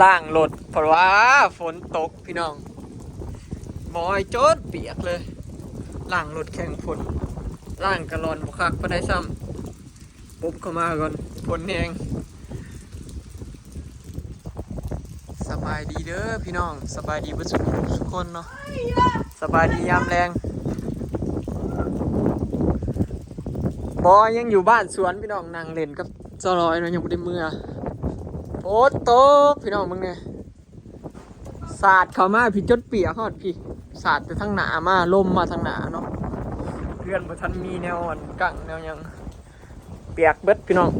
ລ້າງລົດ ເພາະວ່າຝົນຕົກພີ່ນ້ອງ ບອຍຈົນປຽກເລີຍ. ລ້າງລົດແຂ່ງຝົນ ລ້າງກະລ່ອນບໍ່ຄັກປານໃດຊ້ຳ. ປົບເຂົ້າມາກ່ອນ ຝົນແຮງ. ສະບາຍດີເດີພີ່ນ້ອງ ສະບາຍດີເບິດສຸກຄົນເນາະ ສະບາຍດີຍາມແລງ. ບອຍຍັງຢູ່ບ້ານສວນພີ່ນ້ອງ ນັ່ງຫຼິ້ນກັບສາວລອຍເນາະ ຍັງບໍ່ໄດ້ເມືອ. ຝົນຕົກພີ່ນ້ອງ ເບິ່ງແດ່ ສາດເຂົ້າມາພີ້ຈົນປຽກຮອດພີ້ ສາດແຕ່ທາງໜ້າມາ ລົມມາທາງໜ້າເນາະ. ເຮືອນບໍ່ທັນມີແນວອັນກັ້ງແນວຫຍັງ ປຽກເບິດພີ່ນ້ອງ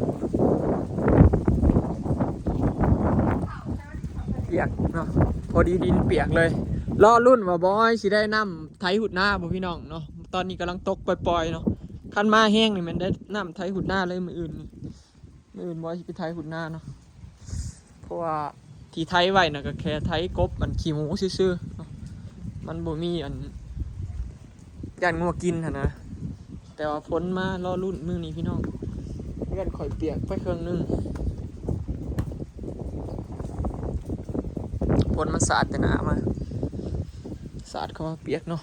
ປຽກເນາະ ພໍດີດິນປຽກເລີຍ. ລໍລຸ້ນວ່າບອຍຊິໄດ້ນ້ຳໄຖຫຸດນາບໍ່ພີ່ນ້ອງເນາະ. ຕອນນີ້ກຳລັງຕົກປ່ອຍໆເນາະ ຄັນມາແຮງນີ້ແມ່ນໄດ້ນ້ຳໄຖຫຸດນາເລີຍມື້ອື່ນນີ້. ມື້ອື່ນບອຍຊິໄປໄຖຫຸດນາເນາະ ເພາະວ່າທີ່ໄຖໄວ້ນະ ກໍແຄ່ໄຖກົບອັນຂີ້ໝູຊື່ໆເນາະ ມັນບໍ່ມີອັນ ຢ້ານງົວກິນຫັ້ນນະ. ແຕ່ວ່າຝົນມາລໍລຸ້ນມື້ນີ້ພີ່ນ້ອງ ເຮືອນຂ້ອຍປຽກໄປເຄິ່ງໜຶ່ງ ຝົນມັນສາດແຕ່ໜ້າມາ ສາດເຂົ້າມາປຽກເນາະ.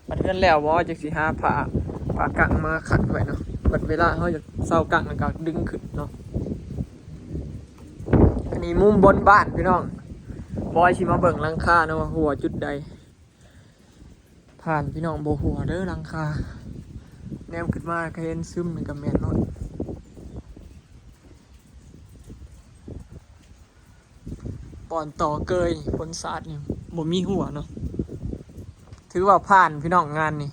ບັດເຮືອນແລ້ວບໍ່ ຈັ່ງຊິຫາຜ້າ ຜ້າກັ້ງມາຂັດໄວ້ເນາະ. ບັດເວລາເຮົາຢາກເຊົາກັ້ງ ແລ້ວກໍດຶງຂຶ້ນເນາະ. ອັນນີ້ມຸມບົນບ້ານພີ່ນ້ອງ ບອຍຊິມາເບິ່ງຫຼັງຄາເນາະ ວ່າຮົ່ວຈຸດໃດ. ຜ່ານພີ່ນ້ອງ ບໍ່ຮົ່ວເດີຫຼັງຄາ ແນມຂຶ້ນມາກໍເຫັນຊຶມ ນີ້ກໍແມ່ນໂລດ. ບ່ອນຕໍ່ເກີຍຝົນສາດນີ້ບໍ່ມີຮົ່ວເນາະ. ຖືວ່າຜ່ານພີ່ນ້ອງ ງານນີ້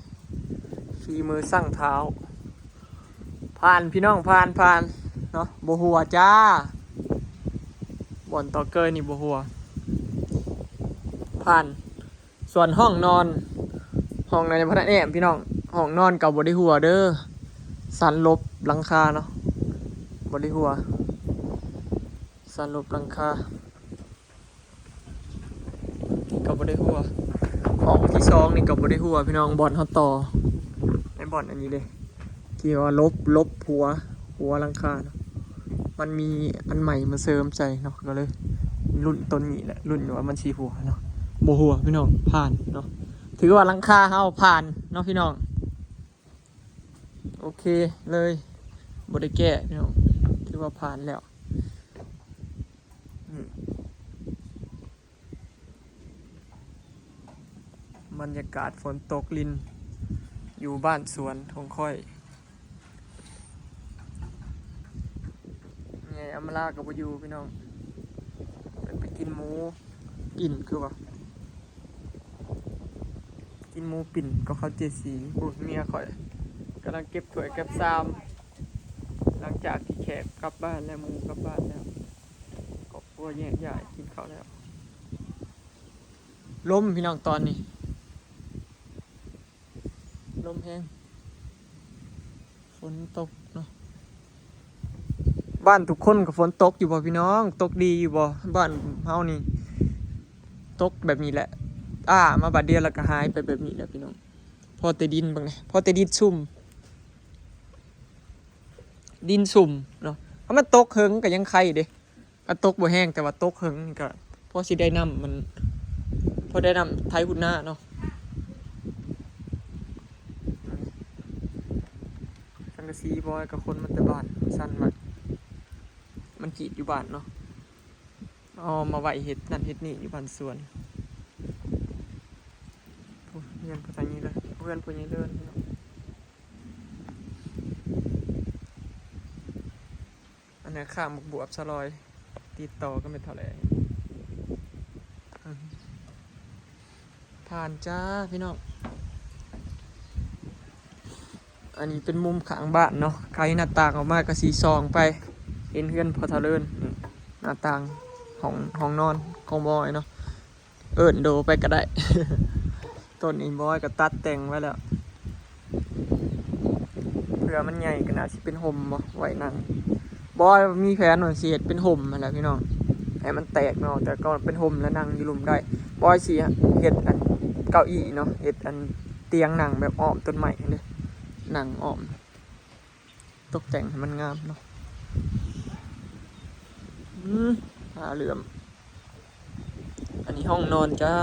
ຝີມືຊ່າງທ້າວ. ຜ່ານພີ່ນ້ອງ ຜ່ານ ຜ່ານເນາະ ບໍ່ຮົ່ວຈ້າ. ບ່ອນຕໍ່ເກີຍນີ້ບໍ່ຮົ່ວ ຜ່ານ. ສ່ວນຫ້ອງນອນ ຫ້ອງນອນຍັງບໍ່ທັນແອ້ມພີ່ນ້ອງ ຫ້ອງນອນກໍບໍ່ໄດ້ຮົ່ວເດີ. ສັນລົບຫຼັງຄາເນາະ ບໍ່ໄດ້ຮົ່ວ ສັນລົບຫຼັງຄາ ນີ້ກໍບໍ່ໄດ້ຮົ່ວ. ຫ້ອງທີສອງນີ້ກໍບໍ່ໄດ້ຮົ່ວພີ່ນ້ອງ ບ່ອນເຮົາຕໍ່ ໃນບ່ອນອັນນີ້ເດ້ ທີ່ວ່າລົບ ລົບຫົວ ຫົວຫຼັງຄາເນາະ ມັນມີອັນໃໝ່ມາເສີມໃສ່ເນາະ ກໍເລີຍລຸ້ນຕົນນີ້ແຫຼະ ລຸ້ນວ່າມັນຊິຮົ່ວເນາະ. ບໍ່ຮົ່ວພີ່ນ້ອງ ຜ່ານເນາະ ຖືວ່າຫຼັງຄາເຮົາຜ່ານເນາະພີ່ນ້ອງ. ໂອເຄເລີຍ ບໍ່ໄດ້ແກ້ພີ່ນ້ອງ ຖືວ່າຜ່ານແລ້ວ. ອືມ ບັນຍາກາດຝົນຕົກລິນ ຢູ່ບ້ານສວນຂອງຂ້ອຍ. ແມ່ອຳມາລາກໍບໍ່ຢູ່ພີ່ນ້ອງ ເພິ່ນໄປກິນໝູ ກິນຄືວ່າ ກິນໝູປິ່ນກັບເຂົ້າເຈຍສີ. ໂອ້ ເມຍຂ້ອຍກຳລັງເກັບຖ້ວຍເກັບຊາມ ຫຼັງຈາກທີ່ແຂກກັບບ້ານແລ້ວ ໝູກັບບ້ານແລ້ວ ຄອບຄົວແຍກຍ້າຍກິນເຂົ້າແລ້ວ. ລົມພີ່ນ້ອງຕອນນີ້ ລົມແຮງ ຝົນຕົກເນາະ. ບ້ານທຸກຄົນກໍຝົນຕົກຢູ່ບໍ່ພີ່ນ້ອງ? ຕົກດີຢູ່ບໍ່? ບ້ານເຮົານີ້ຕົກແບບນີ້ແຫຼະ ອ້າມາບາດດຽວແລ້ວກໍຫາຍໄປແບບນີ້ແຫຼະພີ່ນ້ອງ. ພໍແຕ່ດິນເບິ່ງແດ່ ພໍແຕ່ດິນຊຸ່ມ ດິນຊຸ່ມເນາະ. ຖ້າມັນຕົກເຫິງກໍຍັງໄຄເດ້ ກໍຕົກບໍ່ແຮງ ແຕ່ວ່າຕົກເຫິງນີ້ກໍພໍຊິໄດ້ນ້ຳ ມັນພໍໄດ້ນ້ຳໄຖຫຸດນາເນາະ. ສັງກະສີບອຍກໍຂົນມາແຕ່ບ້ານ ມັນສັ່ນມາ ມັນກຣີດຢູ່ບ້ານເນາະ ເອົາມາໄວ້ເຮັດນັ້ນເຮັດນີ້ຢູ່ບ້ານສວນ. ໂອ້ ເຮືອນພໍ່ໃຫຍ່ເລີນ ເຮືອນພໍ່ໃຫຍ່ເລີນ. ອັນນັ້ນຂ້າງບັກບວບສະລອຍ ຕິດຕໍ່ກັບແມ່ເຖົ້າແຫຼງ. ອືມ ຜ່ານຈ້າພີ່ນ້ອງ. ອັນນີ້ເປັນມຸມຂ້າງບ້ານເນາະ ໄຂໜ້າຕ່າງອອກມາກໍຊິສ່ອງໄປເຫັນເຮືອນພໍ່ເຖົ້າເລີນ. ນີ້ໜ້າຕ່າງຫ້ອງ ຫ້ອງນອນຂອງບອຍເນາະ. ເອີ້ນໂດໄປກໍໄດ້. ຕົ້ນນີ້ບອຍກໍຕັດແຕ່ງໄວ້ແລ້ວ ເພື່ອມັນໃຫຍ່ກໍໜ້າຊິເປັນຮົ່ມບໍ່ ໄວ້ນັ່ງ. ບອຍມີແຜນວ່າຊິເຮັດເປັນຮົ່ມຫັ້ນແຫຼະພີ່ນ້ອງ ໃຫ້ມັນແຕກເນາະ ແຕ່ກໍເປັນຮົ່ມແລ້ວນັ່ງຢູ່ລຸ່ມໄດ້. ບອຍຊິເຮັດອັນເກົ້າອີ້ເນາະ ເຮັດອັນຕຽງນັ່ງແບບອ້ອມຕົ້ນໄມ້ຫັ້ນເດ້ ນັ່ງອ້ອມ ຕົກແຕ່ງໃຫ້ມັນງາມເນາະ. ອືມ ຜ້າເຫຼື້ອມ ອັນນີ້ຫ້ອງນອນຈ້າ.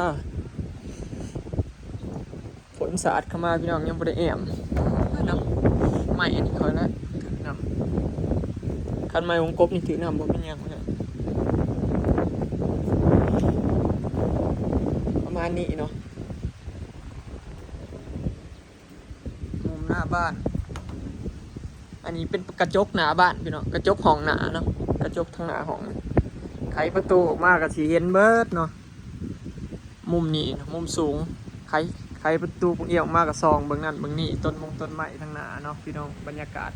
ຝົນສາດເຂົ້າມາພີ່ນ້ອງ ຍັງບໍ່ໄດ້ແອ້ມເນາະ. ໄມ້ອັນນີ້ຂ້ອຍລະຖືກນຳ. ຄັນໄມ້ວົງກົບນີ້ຖືກນຳບໍ່ເປັນຫຍັງເນາະ. ປະມານນີ້ເນາະ. ມຸມໜ້າບ້ານ. ອັນນີ້ເປັນກະຈົກໜ້າບ້ານພີ່ນ້ອງ, ກະຈົກຫ້ອງໜ້າເນາະ, ກະຈົກທາງໜ້າຫ້ອງ. ໄຂປະຕູອອກມາກໍຊິເຫັນເບິດເນາະ. ມຸມນີ້ເນາະ, ມຸມສູງ. ໄຂ ໄຂປະຕູປົງອຽງອອກມາກໍສ່ອງເບິ່ງນັ້ນເບິ່ງນີ້, ຕົ້ນມົງຕົ້ນໄມ້ທາງໜ້າເນາະພີ່ນ້ອງ. ບັນຍາກາດ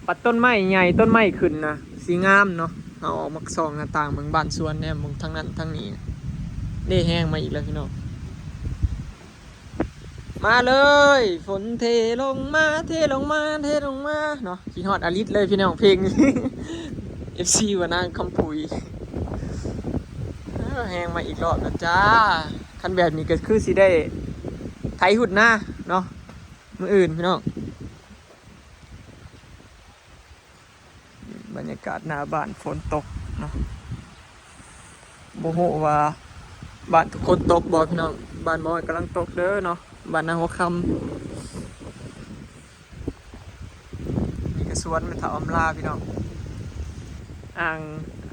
ປັດຕົ້ນໄມ້ໃຫຍ່ ຕົ້ນໄມ້ຂຶ້ນນະ ຊິງາມເນາະ. ເຮົາອອກມາສ່ອງໜ້າຕ່າງເບິ່ງບ້ານສວນ ແນມເບິ່ງທາງນັ້ນທາງນີ້. ເດ້ແຮງມາອີກແລ້ວພີ່ນ້ອງ. ມາເລີຍ ຝົນເທລົງມາ ເທລົງມາ ເທລົງມາເນາະ. ຄິດຮອດອາລິດເລີຍພີ່ນ້ອງ ເພງນີ້ ເອັຟຊີ ວ່ານາງຄຳຜຸຍ. ເອີ ແຮງມາອີກຮອບແລ້ວຈ້າ. ຄັນແບບນີ້ກໍຄືຊິໄດ້ໄຖຮຸດນາເນາະ ມື້ອື່ນພີ່ນ້ອງ. ບັນຍາກາດໜ້າບ້ານຝົນຕົກເນາະ. ບໍ່ຮູ້ວ່າບ້ານທຸກຄົນຕົກບໍ່ພີ່ນ້ອງ. ບ້ານໝໍກຳລັງຕົກເດີເນາະ, ບ້ານນາຫົວຄຳ. ນີ້ກໍສວນແມ່ເຖົ້າອຳລາພີ່ນ້ອງ. ອ່າງ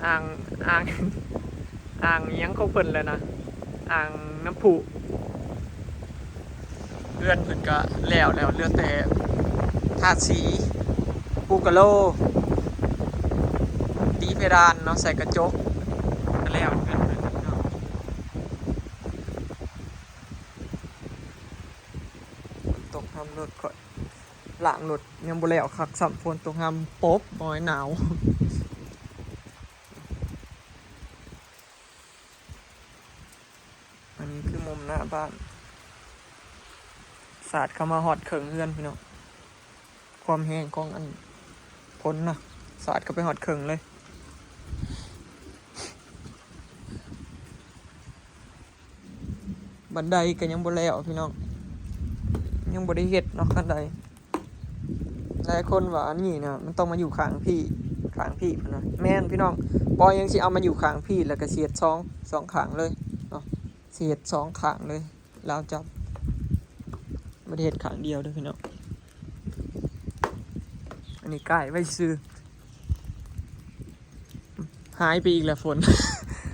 ອ່າງ ອ່າງ ອ່າງອີ່ຫຍັງຂອງເພິ່ນແຫຼະນະ, ອ່າງນ້ຳພຸ. ເຮືອນເພິ່ນກະແລ້ວແລ້ວ ເຫຼືອແຕ່ທາສີ ປູກະໂລ ຕີເພດານເນາະ ໃສ່ກະຈົກ ກະແລ້ວເຮືອນເພິ່ນເນາະ. ຝົນຕົກຫ້າມລົດຂ້ອຍ ລ້າງລົດຍັງບໍ່ແລ້ວຄັກຊ້ຳ, ຝົນຕົກຫ້າມປົບ ໂອ້ຍ ໜາວ. ອັນນີ້ຄືມຸມໜ້າບ້ານ ສາດເຂົ້າມາຮອດເຄິ່ງເຮືອນພີ່ນ້ອງ. ຄວາມແຮງຂອງອັນຝົນນະ ສາດເຂົ້າໄປຮອດເຄິ່ງເລີຍ. ບັນໄດກໍຍັງບໍ່ແລ້ວພີ່ນ້ອງ, ຍັງບໍ່ໄດ້ເຮັດເນາະ ບັນໄດ. ຫຼາຍຄົນວ່າອັນນີ້ນະ ມັນຕ້ອງມາຢູ່ຂ້າງພີ້ ຂ້າງພີ້ພຸ້ນນະ. ແມ່ນພີ່ນ້ອງ, ບໍ່ຍັງຊິເອົາມາຢູ່ຂ້າງພີ້ ແລ້ວກໍຊິເຮັດສອງ ສອງຂ້າງເລີຍເນາະ, ຊິເຮັດສອງຂ້າງເລີຍ. ລາວຈັບ ບໍ່ໄດ້ເຮັດຂ້າງດຽວເດີພີ່ນ້ອງ. ອັນນີ້ກ້າຍໄວ້ຊື່. ຫາຍໄປອີກແລ້ວຝົນ.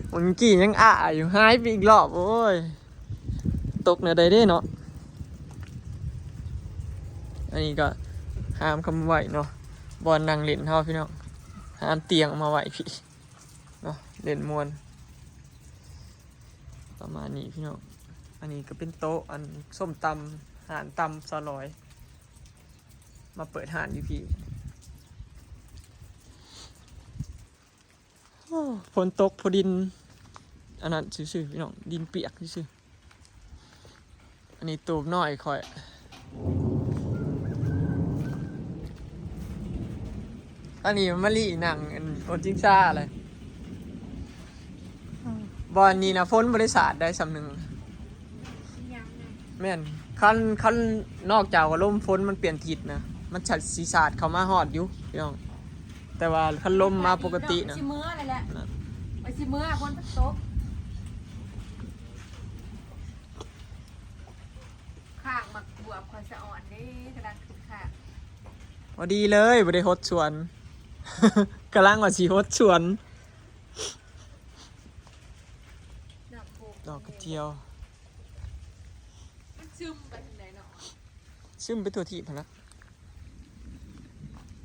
ເມື່ອກີ້ຍັງອ້າຢູ່ ຫາຍໄປອີກລອບ. ໂອ້ຍ ຕົກແນວໃດເດ້ເນາະ. ອັນນີ້ກໍຫາມເຂົ້າມາໄວ້ເນາະ, ບ່ອນນັ່ງຫຼິ້ນເຮົາພີ່ນ້ອງ, ຫາມຕຽງມາໄວ້ພີ້ເນາະ ຫຼິ້ນມ່ວນ. ປະມານນີ້ພີ່ນ້ອງ. ອັນນີ້ກໍເປັນໂຕະ ອັນ ສົ້ມຕຳ ຮ້ານຕຳສາວລອຍ ມາເປີດຮ້ານຢູ່ພີ້. ໂອ້ ຝົນຕົກ ພໍດິນອັນນັ້ນຊື່ໆ ພີ່ນ້ອງ, ດິນປຽກຊື່ໆ. ອັນນີ້ຕູບນ້ອຍຂ້ອຍ. ອັນນີ້ມາລີ່ນັ່ງອັນ ບົນຊິງຊາເລີຍ. ບ່ອນນີ້ນະ ຝົນບໍ່ໄດ້ສາດໄດ້ສ່ຳໜຶ່ງ. ແມ່ນ, ຄັນ ຄັນນອກຈາກວ່າລົມຝົນມັນປ່ຽນທິດນະ ມັນຊິສາດເຂົ້າມາຮອດຢູ່ພີ່ນ້ອງ, ແຕ່ວ່າຄັນລົມມາປົກກະຕິນະ ຊິເມືອແລ້ວແຫຼະ. ນະ ໄປຊິເມືອ ຝົນມັນຕົກ. ຂ້າງໝາກບວບຂ້ອຍສະອ່ອນເດ້ ກຳລັງຂຶ້ນຂ້າງ. ພໍດີເລີຍ ບໍ່ໄດ້ຫົດສວນ, ກຳລັງວ່າຊິຫົດສວນ. ດອກກະຈຽວ ມັນຊຶມໄປທາງໃດເນາະ? ຊຶມໄປທົ່ວທີບຫັ້ນລະ,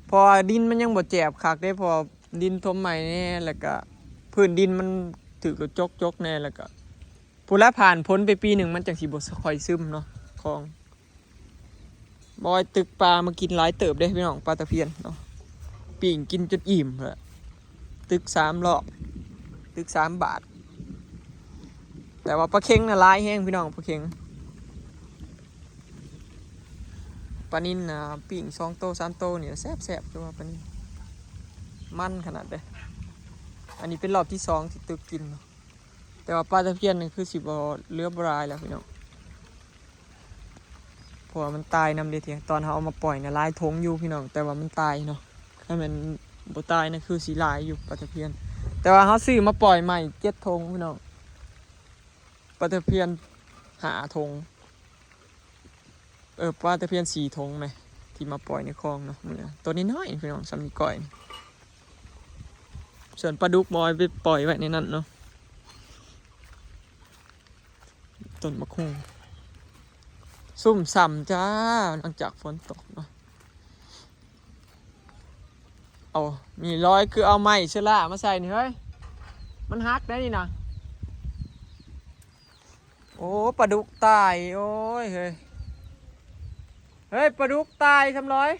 ເພາະວ່າດິນມັນຍັງບໍ່ແຈບຄັກເດ້, ເພາະວ່າດິນຖົມໃໝ່ແດ່ ແລ້ວກະພື້ນດິນມັນຖືກກະຈົກຈົກແດ່, ແລ້ວກະ ພຸ້ນລະ ຜ່ານຝົນໄປປີໜຶ່ງ ມັນຈັ່ງຊິບໍ່ຄ່ອຍຊຶມເນາະ ຂອງ. ບອຍຕຶກປາມາກິນຫຼາຍເຕີບເດ້ພີ່ນ້ອງ, ປາຕະພຽນເນາະ, ປີ້ງກິນຈົນອີ່ມພຸ້ນລະ. ຕຶກສາມລອບ, ຕຶກສາມບາດ, ແຕ່ວ່າປາເຄັງນະຫຼາຍແຮງພີ່ນ້ອງ, ປາເຄັງ. ປານິນນະ ປີ້ງສອງໂຕສາມໂຕນີ້ແຊບໆ, ຄືວ່າປານິນມັນຂະໜາດເດ້. ອັນນີ້ເປັນລອບທີສອງທີ່ຕຶກກິນເນາະ. ແຕ່ວ່າປາຕະພຽນນີ້ຄືຊິບໍ່ ເຫຼືອບໍ່ຫຼາຍແລ້ວພີ່ນ້ອງ, ເພາະວ່າມັນຕາຍນຳເດ້. ທີ່ຕອນເຮົາເອົາມາປ່ອຍນະ ຫຼາຍຖົງຢູ່ພີ່ນ້ອງ, ແຕ່ວ່າມັນຕາຍເນາະ. ຄັນແມ່ນບໍ່ຕາຍນະ ຄືຊິຫຼາຍຢູ່ປາຕະພຽນ, ແຕ່ວ່າເຮົາຊື້ມາປ່ອຍໃໝ່ເຈັດຖົງພີ່ນ້ອງ. າຕະພຽນຫ້າຖົງ ເອີ ປາຕະພຽນສີ່ຖົງແໝ່ ທີ່ມາປ່ອຍໃນຄອງເນາະ ມື້ນັ້ນ ໂຕນ້ອຍໆ ພີ່ນ້ອງ ສ່ຳນິ້ວກ້ອຍນີ້ ສ່ວນປາດຸກບອຍໄປປ່ອຍໄວ້ໃນນັ້ນເນາະ. ຕົ້ນບັກຫຸ່ງຊຸ່ມຊ່ຳຈ້າ ຫຼັງຈາກຝົນຕົກເນາະ. ເອົາ ນີ້ລອຍ ຄືເອົາໄມ້ເຊື້ອລາມາໃສ່ນີ້ເຮີ້ຍ ມັນຫັກໄດ໋ນີ້ນະ. ໂອ້ ປາດຸກຕາຍ ໂອ້ຍ ເຮີ້ຍ ເຮີ້ຍ ປາດຸກຕາຍ ສຳລອຍ.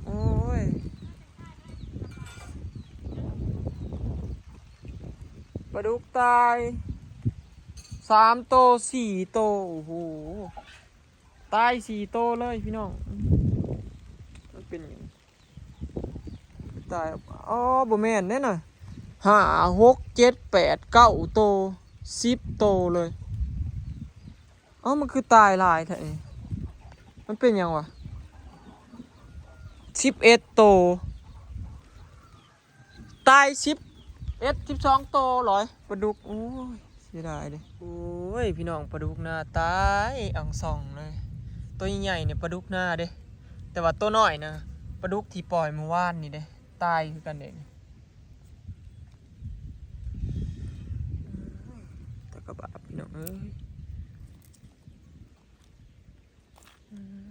ໂອ້ຍ ປາດຸກຕາຍສາມໂຕ ສີ່ໂຕ ໂອ້ໂຫ ຕາຍສີ່ໂຕເລີຍພີ່ນ້ອງ. ມັນເປັນຫຍັງ? ຕາຍ ອໍ ບໍ່ແມ່ນເດ້ນະ ຫ້າ ຫົກ ເຈັດ ແປດ ເກົ້າໂຕ ສິບໂຕເລີຍ. ເອົ້າ ມັນຄືຕາຍຫຼາຍແທ້ນີ້ ມັນເປັນຫຍັງວະ? ສິບເອັດໂຕ ຕາຍສິບເອັດ ສິບສອງໂຕຫຼອຍ ປາດຸກ. ໂອ້ຍ ເສຍດາຍເດ້. ໂອ້ຍ ພີ່ນ້ອງ ປາດຸກນາຕາຍອ່ອງສ່ອງເລີຍ. ໂຕໃຫຍ່ໆນີ້ປາດຸກນາເດ້ ແຕ່ວ່າໂຕນ້ອຍນະ ປາດຸກທີ່ປ່ອຍມື້ວານນີ້ເດ້ ຕາຍຄືກັນເດ້. ແຕ່ກະບາບ ພີ່ນ້ອງເອີຍ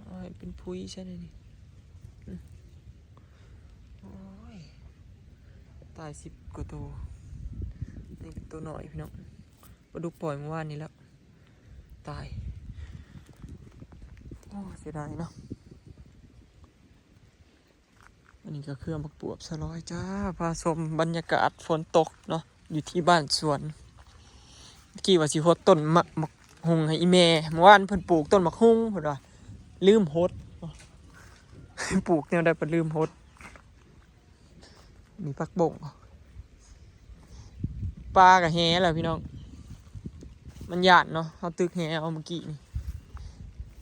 ເອົາໃຫ້ເປັນຜຸຍຊະນີ້. ໂອ້ຍ ຕາຍສິບກວ່າໂຕ ນີ້ໂຕນ້ອຍ ພີ່ນ້ອງ ປາດຸກປ່ອຍມື້ວານນີ້ແລ້ວ ຕາຍ. ໂອ້ ເສຍດາຍເນາະ. ອັນນີ້ກະເຄືອໝາກບວບສະລອຍຈ້າ ພາຊົມບັນຍາກາດຝົນຕົກເນາະ ຢູ່ທີ່ບ້ານສວນ. ກີ້ວ່າຊິຫົດຕົ້ນໝາກ ໝາກຫຸ່ງໃຫ້ອີ່ແມ່ ມື້ວານເພິ່ນປູກຕົ້ນໝາກຫຸ່ງ ເພິ່ນວ່າລືມຫົດ ປູກແນວໃດປະລືມຫົດ. ນີ້ຜັກບົ້ງ ປາກະແຫແລ້ວພີ່ນ້ອງ ມັນຢ້ານເນາະ. ເຮົາຕຶກແຫເອົາມື້ກີ້ນີ້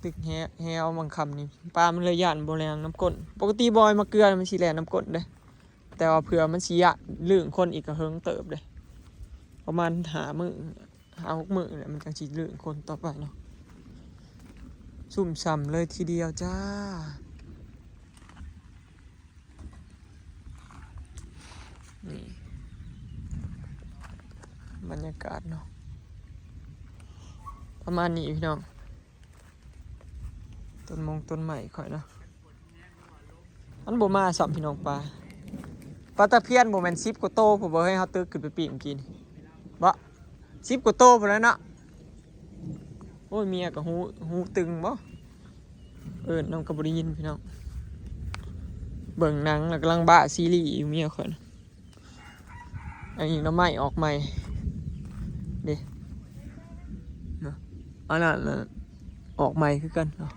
ຕຶກແຫ ແຫເອົາຫວ່າງຄ່ຳນີ້ ປາມັນເລີຍຢ້ານບໍ່ແລ່ນນຳກົ້ນ. ປົກກະຕິບອຍມາເກືອມັນຊິແລ່ນນຳກົ້ນເດ້ ແຕ່ວ່າເຜື່ອມັນຊິຢ້ານລຶ້ງຄົນອີກກະເຫິງເຕີບເດ້ ປະມານຫ້າມື້ ຫ້າຫົກມື້ແຫຼະ ມັນຈັ່ງຊິລຶ້ງຄົນຕໍ່ໄປເນາະ. ຊຸ່ມຊ່ຳເລີຍທີດຽວຈ້າ. ນີ້ບັນຍາກາດເນາະ ປະມານນີ້ພີ່ນ້ອງ. ຕົ້ນມົງຕົ້ນໄມ້ຂ້ອຍເນາະ ມັນບໍ່ມາຊ້ຳພີ່ນ້ອງ. ປາ ປາຕະພຽນບໍ່ແມ່ນສິບກວ່າໂຕພຸ້ນບໍ່ເຮີ້ຍ ເຮົາຕຶກຂຶ້ນໄປປີ້ງກີ້ນີ້ບໍ່? ສິບກວ່າໂຕພຸ້ນແຫຼະເນາະ. ໂອ້ຍ ເມຍກະຫູ ຫູຕຶງບໍ່ ເອີ້ນນຳກະບໍ່ໄດ້ຍິນພີ່ນ້ອງ. ເບິ່ງໜັງແລ້ວກຳລັງບ້າຊີຣີຢູ່ ເມຍຂ້ອຍນະ. ອັນນີ້ໜໍ່ໄມ້ອອກໃໝ່ເດ້ເນາະ ອັນນັ້ນນະອອກໃໝ່ຄືກັນເນາະ.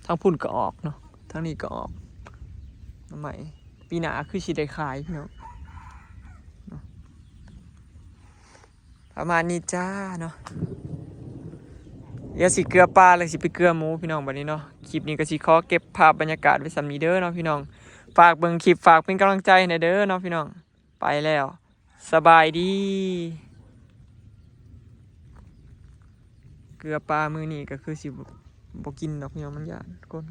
ທາງພຸ້ນກະອອກເນາະ ທາງນີ້ກະອອກໜໍ່ໄມ້ ປີໜ້າຄືຊິໄດ້ຂາຍພີ່ນ້ອງເນາະ. ປະມານນີ້ຈ້າເນາະ. ດຽວຊິເກືອປາ ແລ້ວຊິໄປເກືອໝູພີ່ນ້ອງ ບາດນີ້ເນາະ. ຄລິບນີ້ກະຊິຂໍເກັບພາບບັນຍາກາດໄວ້ສ່ຳນີ້ເດີເນາະພີ່ນ້ອງ. ຝາກເບິ່ງຄລິບ ຝາກເປັນກຳລັງໃຈໃຫ້ແດ່ເດີເນາະພີ່ນ້ອງ. ໄປແລ້ວ ສະບາຍດີ. ເກືອປາມື້ນີ້ກະຄືຊິບໍ່ກິນດອກພີ່ນ້ອງ ມັນຢ້ານກົ້ນ.